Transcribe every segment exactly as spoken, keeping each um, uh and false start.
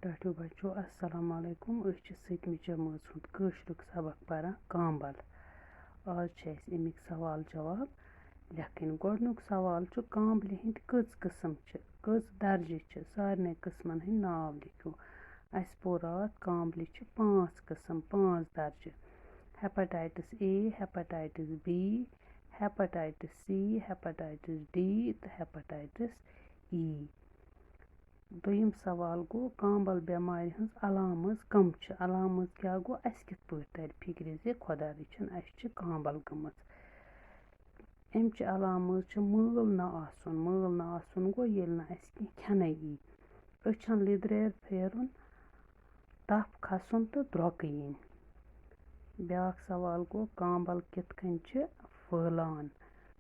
ٹاٹھیو بچو، السلام علیکم۔ أسۍ چھِ سٔتمہِ جمٲژ ہُنٛد کٲشرُک سبق پران کامبل۔ آز چھِ اَسہِ اَمِکۍ سوال جواب لیکھٕنۍ۔ گۄڈٕنیُک سوال چھُ، کامبلہِ ہٕنٛدۍ کٔژ قٕسم چھِ، کٔژ درجہِ چھِ؟ سارنٕے قٕسمن ہٕنٛدۍ ناو لیکھِو۔ اَسہِ پوٚر راتھ، کامبلہِ چھِ پانٛژھ قٕسم، پانٛژھ درجہِ۔ Hepatitis A, Hepatitis B, Hepatitis C, Hepatitis D تہٕ Hepatitis E۔ دوٚیِم سوال گوٚو، کامبل بٮ۪مارِ ہٕنٛز علامژ کم چھِ؟ علامژ کیٛاہ گوٚو؟ اَسہِ کِتھ پٲٹھۍ ترِ فِکرِ زِ خۄدا رٔچھِن، اَسہِ چھِ کامبل گٔمٕژ؟ اَمہِ چہِ علامژ چھِ مٲل نہٕ آسُن۔ مٲل نہٕ آسُن گوٚو ییٚلہِ نہٕ اَسہِ کینٛہہ کھٮ۪نَے یی، أچھَن لیٚدریر پھیرُن، تَپھ کھسُن تہٕ درٛۄکہٕ یِنۍ۔ بیٛاکھ سوال گوٚو، کامبل کِتھ کٔنۍ چھِ پھٔہلان؟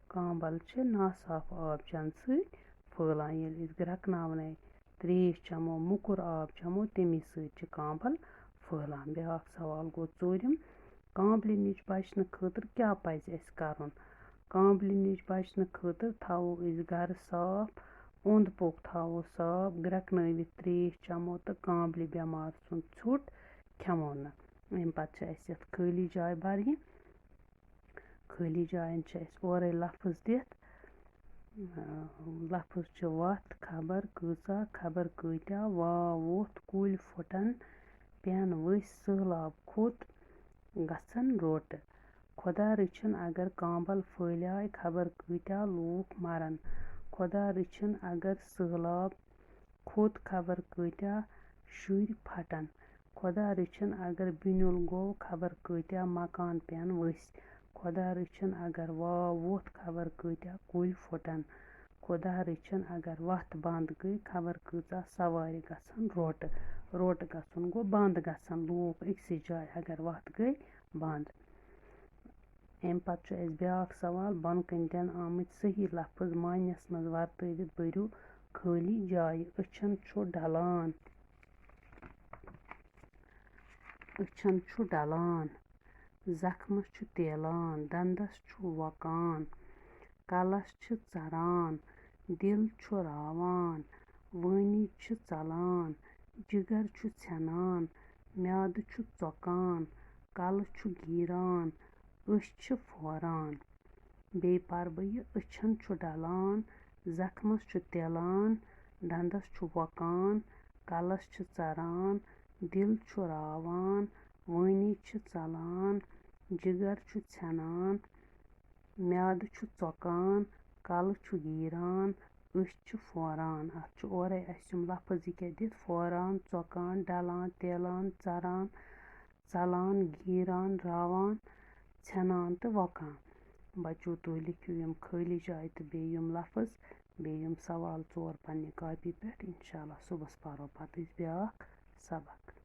کامبل چھِ ناصاف آب چٮ۪نہٕ سۭتۍ پھٔہلان۔ ییٚلہِ أسۍ گرٛٮ۪کناونَے ترٛیش چٮ۪مو، موٚکُر آب چٮ۪مو، تَمی سۭتۍ چھِ کامبل پھٔہلان۔ بیٛاکھ سوال گوٚو ژوٗرِم، کامبلہِ نِش بچنہٕ خٲطرٕ کیٛاہ پزِ اَسہِ کرُن؟ کامبلہِ نِش بچنہٕ خٲطرٕ تھاوو أسۍ گرٕ صاف، اوٚنٛد پوٚک تھاوو صاف، گرٛٮ۪کنٲوِتھ ترٛیش چٮ۪مو تہٕ کامبلہِ بٮ۪مار سُنٛد ژھیوٚٹ کھٮ۪مو نہٕ۔ اَمہِ پتہٕ چھِ اَسہِ یَتھ خٲلی جاے بَرٕنۍ۔ خٲلی جاین چھِ اَسہِ اورَے لفظ دِتھ۔ آ، لفظ چھِ وَتھ خبر کۭژاہ، خبر کۭتیٛاہ، واو ووٚتھ، کُلۍ پھُٹن، پٮ۪ن ؤسۍ، سٔہلاب کھوٚت، گژھن روٹہٕ۔ خۄدا رٔچھِن اگر کامبل پھٔہلیٛاے، خبر کۭتیٛاہ لوٗکھ مَرَن۔ خۄدا رٔچھِن اگر سٔہلاب کھوٚت، خبر کۭتیٛاہ شُرۍ پھٹن۔ خۄدا رٔچھِن اگر بِنیُل گوٚو، خبر کۭتیٛاہ مکان پٮ۪ن ؤسۍ۔ خۄدا رٔچھِن اگر واو ووٚتھ، خبر کۭتیٛاہ کُلۍ پھُٹن۔ خۄدا رٔچھِن اگر وَتھ بنٛد گٔے، خبر کۭژاہ سوارِ گژھن روٹہٕ۔ روٹہٕ گژھُن گوٚو بنٛد گژھن، لوٗکھ أکسٕے جایہِ اگر وَتھ گٔے بنٛد۔ اَمہِ پتہٕ چھُ اَسہِ بیٛاکھ سوال، بۄنہٕ کَنہِ دِنہٕ آمٕتۍ صحیح لفظ معنیَس منٛز ورتٲوِتھ بٔرِو خٲلی جایہِ۔ أچھن چھُ ڈلان، أچھن چھُ ڈلان، زخمس چھُ تیلان، دندس چھُ وۄکان، کلس چھِ ژران، دِل چھُ راوان، وٲنی چھِ ژلان، جگر چھُ ژھٮ۪نان، میادٕ چھُ ژۄکان، کلہٕ چھُ گیٖران، أچھ چھِ پھوران۔ بیٚیہِ پرٕ بہٕ یہِ، أچھن چھُ ڈلان، زخمس چھُ تیلان، دندس چھُ وۄکان، کلس چھِ ژران، دِل چھُ راوان، وٲنی چھِ ژلان، جگر چھُ ژھٮ۪نان، میادٕ چھُ ژۄکان، کلہٕ چھُ گیٖران، أچھ چھِ پھوران۔ اَتھ چھُ اورَے اَسہِ یِم لفظ یہِ کیٛاہ دِتھ، پھوران، ژۄکان، ڈلان، تیلان، ژران، ژلان، گیٖران، راوان، ژھٮ۪نان تہٕ وۄکان۔ بچو، تُہۍ لیکھِو یِم خٲلی جایہِ تہٕ بیٚیہِ یِم لفظ، بیٚیہِ یِم سوال ژور پننہِ کاپی پٮ۪ٹھ۔ انشاءاللہ صُبحس پرو پتہٕ أسۍ بیٛاکھ سبق۔